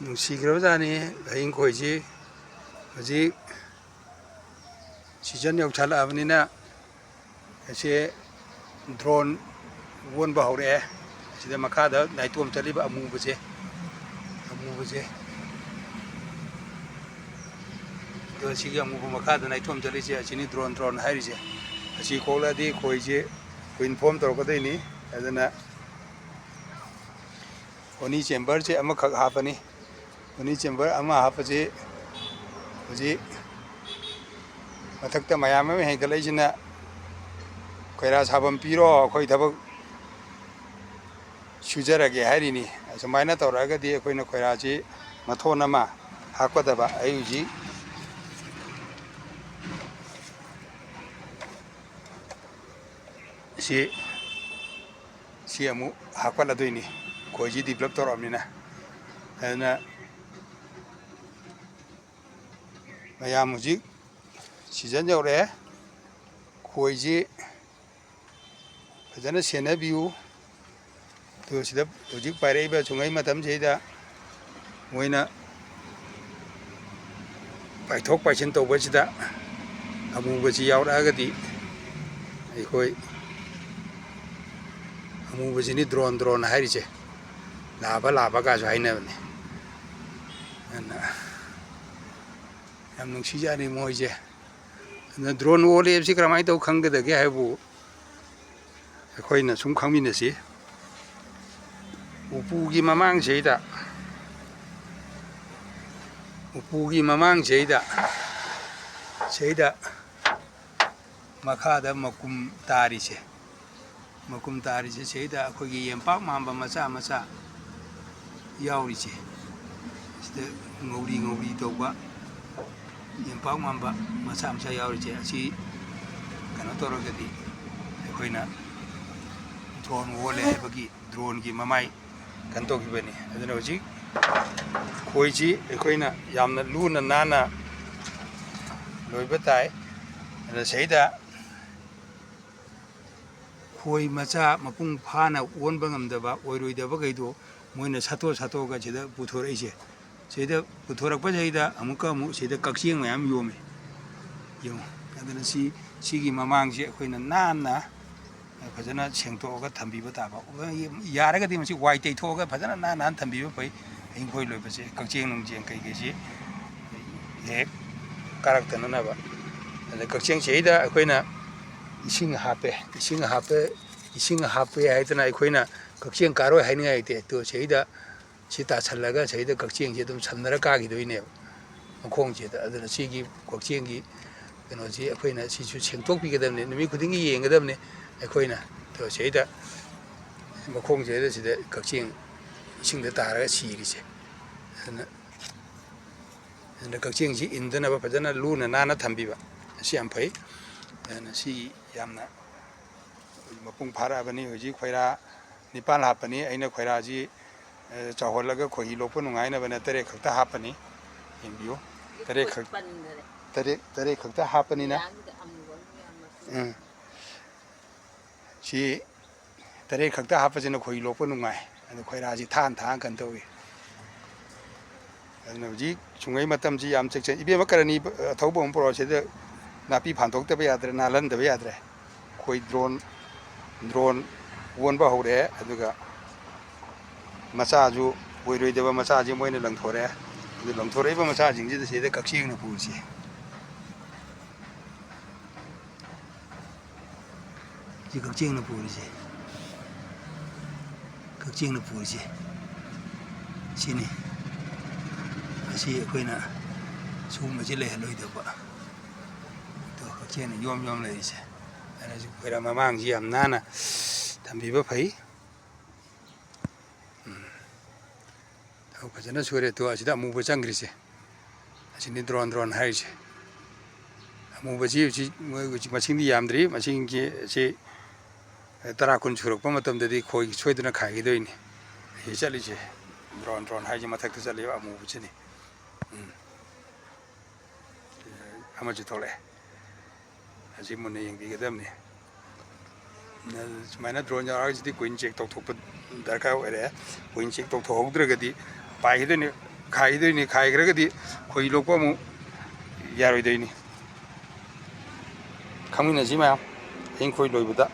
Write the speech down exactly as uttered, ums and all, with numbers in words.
ꯅꯨꯡꯁꯤꯈ꯭ꯔꯕꯖꯥꯠꯅꯤ ꯍꯌꯤꯡ ꯈꯣꯏꯁꯤ꯫ ꯍꯧꯖꯤꯛ ꯁꯤꯖꯟ ꯌꯧꯁꯜꯂꯛꯑꯕꯅꯤꯅ ꯑꯁꯤ ꯗ꯭ꯔꯣꯟ ꯑꯣꯟꯕ ꯍꯧꯔꯛꯑꯦ꯫ ꯑꯁꯤꯗ ꯃꯈꯥꯗ ꯅꯥꯏꯇꯣꯝ ꯆꯠꯂꯤꯕ ꯑꯃꯨꯕꯁꯦ, ꯑꯃꯨꯕꯁꯦ꯫ ꯑꯗꯣ ꯁꯤꯒꯤ ꯑꯃꯨꯕ ꯃꯈꯥꯗ ꯅꯥꯏꯇꯣꯝ ꯆꯠꯂꯤꯁꯦ ꯑꯁꯤꯅꯤ ꯗ꯭ꯔꯣꯟ, ꯗ꯭ꯔꯣꯟ ꯍꯥꯏꯔꯤꯁꯦ꯫ ꯑꯁꯤ ꯀꯣꯛꯂꯛꯑꯗꯤ ꯈꯣꯏꯁꯦ ꯀꯨꯏꯟ ꯐꯣꯝ ꯇꯧꯔꯛꯀꯗꯣꯏꯅꯤ꯫ ꯑꯗꯨꯅ ꯍꯣꯅꯤ ꯆꯦꯝꯕꯔꯁꯦ ꯑꯃꯈꯛ ꯍꯥꯞꯄꯅꯤ꯫ ꯍꯣꯅꯤ ꯆꯦꯝꯕꯔ ꯑꯃ ꯍꯥꯞꯄꯁꯤ ꯍꯧꯖꯤꯛ ꯃꯊꯛꯇ ꯃꯌꯥꯝ ꯑꯃ ꯍꯦꯟꯒꯠꯂꯛꯏꯁꯤꯅ ꯈꯣꯏꯔꯥ ꯁꯥꯐꯝ ꯄꯤꯔꯣ, ꯑꯩꯈꯣꯏ ꯊꯕꯛ ꯁꯨꯖꯔꯒꯦ ꯍꯥꯏꯔꯤꯅꯤ꯫ ꯑꯁꯨꯃꯥꯏꯅ ꯇꯧꯔꯛꯑꯒꯗꯤ ꯑꯩꯈꯣꯏꯅ ꯈꯣꯏꯔꯥꯁꯤ ꯃꯊꯣꯟ ꯑꯃ ꯍꯥꯞꯀꯗꯕ꯫ ꯑꯩ ꯍꯧꯖꯤꯛ ꯁꯤ, ꯁꯤ ꯑꯃꯨꯛ ꯍꯥꯞꯀꯠꯂꯗꯣꯏꯅꯤ, ꯈꯣꯏꯁꯤ ꯗꯤꯕꯂꯞ ꯇꯧꯔꯛꯑꯕꯅꯤꯅ꯫ ꯑꯗꯨꯅ ꯃꯌꯥꯝ ꯍꯧꯖꯤꯛ ꯁꯤꯖꯟ ꯌꯧꯔꯛꯑꯦ꯫ ꯈꯣꯏꯁꯤ ꯐꯖꯅ ꯁꯦꯟꯅꯕꯤꯌꯨ꯫ ꯑꯗꯨ ꯁꯤꯗ ꯍꯧꯖꯤꯛ ꯄꯥꯏꯔꯛꯏꯕ ꯆꯨꯡꯉꯩ ꯃꯇꯝꯁꯤꯗ ꯃꯣꯏꯅ ꯄꯥꯏꯊꯣꯛ ꯄꯥꯏꯁꯤꯟ ꯇꯧꯕꯁꯤꯗ ꯑꯃꯨꯕꯁꯤ ꯌꯥꯎꯔꯛꯑꯒꯗꯤ ꯑꯩꯈꯣꯏ ꯑꯃꯨꯕꯁꯤꯅꯤ ꯗ꯭ꯔꯣꯟ, ꯗ꯭ꯔꯣꯟ ꯍꯥꯏꯔꯤꯁꯦ꯫ ꯂꯥꯕ, ꯂꯥꯕꯒꯁꯨ ꯍꯥꯏꯅꯕꯅꯦ꯫ ꯑꯗꯨꯅ ꯌꯥꯝ ꯅꯨꯡꯁꯤꯖꯥꯠꯅꯤ ꯃꯣꯏꯁꯦ꯫ ꯑꯗꯨꯅ ꯗ꯭ꯔꯣꯟ ꯑꯣꯜꯂꯦ ꯍꯥꯏꯕꯁꯤ ꯀꯔꯝꯍꯥꯏꯅ ꯇꯧ ꯈꯪꯒꯗꯒꯦ ꯍꯥꯏꯕꯨ, ꯑꯩꯈꯣꯏꯅ ꯁꯨꯝ ꯈꯪꯃꯤꯟꯅꯁꯤ꯫ ꯎꯄꯨꯒꯤ ꯃꯃꯥꯡꯁꯤꯗ, ꯎꯄꯨꯒꯤ ꯃꯃꯥꯡꯁꯤꯗ, ꯁꯤꯗ ꯃꯈꯥꯗ ꯃꯀꯨꯝ ꯇꯥꯔꯤꯁꯦ, ꯃꯀꯨꯝ ꯇꯥꯔꯤꯁꯦ, ꯁꯤꯗ ꯑꯩꯈꯣꯏꯒꯤ ꯌꯦꯝꯄꯥꯛ ꯃꯥꯟꯕ ꯃꯆꯥ ꯃꯆꯥ ꯌꯥꯎꯔꯤꯁꯦ, ꯁꯤꯗ ꯉꯧꯔꯤ ꯉꯧꯔꯤ ꯇꯧꯕ ꯌꯦꯝꯄꯥꯛ ꯃꯥꯟꯕ ꯃꯆꯥ ꯃꯆꯥ ꯌꯥꯎꯔꯤꯁꯦ, ꯑꯁꯤ ꯀꯩꯅꯣ ꯇꯧꯔꯒꯗꯤ ꯑꯩꯈꯣꯏꯅ ꯗ꯭ꯔꯣꯟ ꯑꯣꯜꯂꯦ ꯍꯥꯏꯕꯒꯤ ꯗ꯭ꯔꯣꯟꯒꯤ ꯃꯃꯥꯏ ꯀꯩꯅꯣ ꯇꯧꯈꯤꯕꯅꯤ꯫ ꯑꯗꯨꯅ ꯍꯧꯖꯤꯛ ꯈꯣꯏꯁꯤ ꯑꯩꯈꯣꯏꯅ ꯌꯥꯝꯅ ꯂꯨꯅ ꯅꯥꯟꯅ ꯂꯣꯏꯕ ꯇꯥꯏ꯫ ꯑꯗ ꯁꯤꯗ ꯈꯣꯏ ꯃꯆꯥ ꯃꯄꯨꯡ ꯐꯥꯅ ꯑꯣꯟꯕ ꯉꯝꯗꯕ, ꯑꯣꯏꯔꯣꯏꯗꯕꯈꯩꯗꯣ ꯃꯣꯏꯅ ꯁꯠꯇꯣꯛ ꯁꯠꯇꯣꯛꯑꯒ ꯁꯤꯗ ꯄꯨꯊꯣꯔꯛꯏꯁꯦ꯫ ꯁꯤꯗ ꯄꯨꯊꯣꯔꯛꯄꯁꯤꯗꯩꯗ ꯑꯃꯨꯛꯀ ꯑꯃꯨꯛ ꯁꯤꯗ ꯀꯛꯆꯦꯡ ꯃꯌꯥꯝ ꯌꯣꯝꯃꯤ꯫ ꯌꯦꯡꯉꯨ꯫ ꯑꯗꯨꯅ ꯁꯤ, ꯁꯤꯒꯤ ꯃꯃꯥꯡꯁꯦ ꯑꯩꯈꯣꯏꯅ ꯅꯥꯟꯅ ꯐꯖꯅ ꯁꯦꯡꯗꯣꯛꯑꯒ ꯊꯝꯕꯤꯕ ꯇꯥꯕ꯫ ꯌꯥꯔꯒꯗꯤ ꯃꯁꯤ ꯋꯥꯏ ꯇꯩꯊꯣꯛꯑꯒ ꯐꯖꯅ ꯅꯥꯟ ꯅꯥꯟ ꯊꯝꯕꯤꯕ ꯐꯩ꯫ ꯍꯩꯈꯣꯏ ꯂꯣꯏꯕꯁꯦ, ꯀꯛꯆꯦꯡ ꯅꯨꯡꯖꯦꯡ ꯀꯩꯀꯩꯁꯤ ꯍꯦꯛ ꯀꯥꯔꯛꯇꯅꯅꯕ꯫ ꯑꯗ ꯀꯛꯆꯦꯡꯁꯤꯗꯩꯗ ꯑꯩꯈꯣꯏꯅ ꯏꯁꯤꯡ ꯍꯥꯞꯄꯦ꯫ ꯏꯁꯤꯡ ꯍꯥꯞꯄꯦ, ꯏꯁꯤꯡ ꯍꯥꯞꯄꯦ ꯍꯥꯏꯗꯅ ꯑꯩꯈꯣꯏꯅ ꯀꯛꯆꯦꯡ ꯀꯥꯔꯣꯏ ꯍꯥꯏꯅꯤꯡꯉꯥꯏ ꯂꯩꯇꯦ꯫ ꯑꯗꯣ ꯁꯤꯗꯩꯗ ꯁꯤ ꯇꯥꯁꯜꯂꯒ ꯁꯤꯗꯩꯗ ꯀꯛꯆꯦꯡꯁꯤ ꯑꯗꯨꯝ ꯁꯝꯅꯔ ꯀꯥꯈꯤꯗꯣꯏꯅꯦꯕ ꯃꯈꯣꯡꯁꯤꯗ꯫ ꯑꯗꯨꯅ ꯁꯤꯒꯤ ꯀꯛꯆꯦꯡꯒꯤ ꯀꯩꯅꯣꯁꯤ ꯑꯩꯈꯣꯏꯅ ꯁꯤꯁꯨ ꯁꯦꯡꯗꯣꯛꯄꯤꯒꯗꯕꯅꯤ, ꯅꯨꯃꯤꯠ ꯈꯨꯗꯤꯡꯒꯤ ꯌꯦꯡꯒꯗꯕꯅꯤ ꯑꯩꯈꯣꯏꯅ꯫ ꯑꯗꯣ ꯁꯤꯗꯩꯗ ꯃꯈꯣꯡꯁꯤꯗ ꯁꯤꯗ ꯀꯛꯆꯦꯡ ꯏꯁꯤꯡꯗ ꯇꯥꯔꯒ ꯁꯤꯔꯤꯁꯦ꯫ ꯑꯗꯨꯅ, ꯑꯗꯨꯅ ꯀꯛꯆꯦꯡꯁꯤ ꯏꯟꯗꯅꯕ ꯐꯖꯅ ꯂꯨꯅ ꯅꯥꯟꯅ ꯊꯝꯕꯤꯕ ꯑꯁꯤ ꯌꯥꯝ ꯐꯩ꯫ ꯑꯗꯨꯅ ꯁꯤ ꯌꯥꯝꯅ ꯃꯄꯨꯡ ꯐꯥꯔꯛꯑꯕꯅꯤ꯫ ꯍꯧꯖꯤꯛ ꯈꯣꯏꯔꯥ ꯅꯤꯄꯥꯜ ꯍꯥꯞꯄꯅꯤ꯫ ꯑꯩꯅ ꯈꯣꯏꯔꯥꯁꯤ, ꯑ, ꯆꯥꯎꯍꯜꯂꯒ ꯈꯣꯏꯍꯤ ꯂꯣꯛꯄ ꯅꯨꯡꯉꯥꯏꯅꯕꯅ ꯇꯔꯦꯠ ꯈꯛꯇ ꯍꯥꯞꯄꯅꯤ꯫ ꯌꯦꯡꯕꯤꯌꯨ꯫ ꯇꯔꯦꯠ ꯈꯛ-, ꯄꯟꯈꯔꯦ꯫ ꯇꯔꯦꯠ, ꯇꯔꯦꯠ ꯈꯛꯇ ꯍꯥꯞꯄꯅꯤꯅ꯫ ꯌꯥꯝꯗ ꯑꯃꯨꯕ ꯑꯃ ꯌꯥꯝ ꯃꯆꯨ꯫ ꯎꯝ꯫ ꯁꯤ ꯇꯔꯦꯠ ꯈꯛꯇ ꯍꯥꯞꯄꯁꯤꯅ ꯈꯣꯏꯍꯤ ꯂꯣꯛꯄ ꯅꯨꯡꯉꯥꯏ꯫ ꯑꯗꯨ ꯈꯣꯏꯔꯥꯁꯤ ꯊꯥꯟ ꯊꯥꯟ ꯀꯩꯅꯣ ꯇꯧꯏ꯫ ꯑꯗꯨꯅ ꯍꯧꯖꯤꯛ ꯁꯨꯡꯉꯩ ꯃꯇꯝꯁꯤ ꯌꯥꯝ ꯆꯦꯛꯁꯤꯟ-, ꯏꯕꯦꯝꯃ ꯀꯔꯅꯤ, ꯑ, ꯊꯧꯕ ꯑꯃ ꯄꯨꯔꯛꯑꯣ꯫ ꯁꯤꯗ ꯅꯥꯄꯤ ꯐꯥꯟꯗꯣꯛꯇꯕ ꯌꯥꯗ꯭ꯔꯦ, ꯅꯥꯜꯍꯟꯗꯕ ꯌꯥꯗ꯭ꯔꯦ꯫ ꯑꯩꯈꯣꯏ ꯗ꯭ꯔꯣꯟ, ꯗ꯭ꯔꯣꯟ ꯑꯣꯟꯕ ꯍꯧꯔꯛꯑꯦ꯫ ꯑꯗꯨꯒ ꯃꯆꯥꯁꯨ, ꯑꯣꯏꯔꯣꯏꯗꯕ ꯃꯆꯥꯁꯤ ꯃꯣꯏꯅ ꯂꯪꯊꯣꯔꯛꯑꯦ꯫ ꯑꯗꯨ ꯂꯪꯊꯣꯔꯛꯏꯕ ꯃꯆꯥꯁꯤꯡꯁꯤꯗ ꯁꯤꯗ ꯀꯛꯆꯦꯡꯅ ꯄꯨꯔꯤꯁꯦ꯫ ꯁꯤ ꯀꯛꯆꯦꯡꯅ ꯄꯨꯔꯤꯁꯦ, ꯀꯛꯆꯦꯡꯅ ꯄꯨꯔꯤꯁꯦ ꯁꯤꯅꯤ꯫ ꯑꯁꯤ ꯑꯩꯈꯣꯏꯅ ꯁꯤꯒꯨꯝꯕꯁꯤ ꯂꯩꯍꯜꯂꯣꯏꯗꯧꯕ꯫ ꯑꯗꯣ ꯀꯛꯆꯦꯡꯅ ꯌꯣꯝ ꯌꯣꯝ ꯂꯩꯔꯤꯁꯦ꯫ ꯑꯗꯨꯅ ꯁꯤ ꯈꯣꯏꯔ ꯃꯃꯥꯡꯁꯤ ꯌꯥꯝ ꯅꯥꯟꯅ ꯊꯝꯕꯤꯕ ꯐꯩ꯫ ꯎꯝ꯫ ꯊꯕꯛ ꯐꯖꯅ ꯁꯨꯔꯦ꯫ ꯇꯣ, ꯑꯁꯤꯗ ꯑꯃꯨꯕ ꯆꯪꯈ꯭ꯔꯤꯁꯦ꯫ ꯑꯁꯤꯅꯤ ꯗ꯭ꯔꯣꯟ ꯗ꯭ꯔꯣꯟ ꯍꯥꯏꯔꯤꯁꯦ꯫ ꯑꯃꯨꯕꯁꯤ ꯍꯧꯖꯤꯛ ꯃꯣꯏ ꯍꯧꯖꯤꯛ ꯃꯁꯤꯡꯗꯤ ꯌꯥꯝꯗ꯭ꯔꯤ꯫ ꯃꯁꯤꯡꯁꯤ ꯑꯁꯤ ꯇꯔꯥ ꯀꯨꯟ ꯁꯨꯔꯛꯄ ꯃꯇꯝꯗꯗꯤ ꯈꯣꯏ ꯁꯣꯏꯗꯅ ꯈꯥꯏꯈꯤꯗꯣꯏꯅꯤ꯫ ꯑꯁꯤ ꯆꯠꯂꯤꯁꯦ ꯗ꯭ꯔꯣꯟ ꯗ꯭ꯔꯣꯟ ꯍꯥꯏꯁꯦ ꯃꯊꯛꯇ ꯆꯠꯂꯤꯕ ꯑꯃꯨꯕꯁꯤꯅꯤ꯫ ꯎꯝ꯫ ꯑꯃꯁꯨ ꯊꯣꯛꯂꯛꯑꯦ꯫ ꯑꯁꯤ ꯃꯨꯟꯅ ꯌꯦꯡꯕꯤꯒꯗꯕꯅꯤ꯫ ꯁꯨꯃꯥꯏꯅ ꯗ꯭ꯔꯣꯟ ꯌꯥꯎꯔꯒꯗꯤ ꯀꯣꯏꯟ ꯆꯦꯛ ꯇꯧꯊꯣꯛꯄ ꯗꯔꯀꯥꯔ ꯑꯣꯏꯔꯦ꯫ ꯀꯣꯏꯟ ꯆꯦꯛ ꯇꯧꯊꯣꯛꯍꯧꯗ꯭ꯔꯒꯗꯤ ꯄꯥꯏꯈꯤꯗꯣꯏꯅꯤ, ꯈꯥꯏꯈꯤꯗꯣꯏꯅꯤ, ꯈꯥꯏꯈ꯭ꯔꯒꯗꯤ ꯈꯣꯏ ꯂꯣꯛꯄ ꯑꯃꯨꯛ ꯌꯥꯔꯣꯏꯗꯣꯏꯅꯤ꯫ ꯈꯪꯃꯤꯟꯅꯁꯤ ꯃꯌꯥꯝ ꯍꯌꯦꯡ ꯈꯣꯏ ꯂꯣꯏꯕꯗ꯫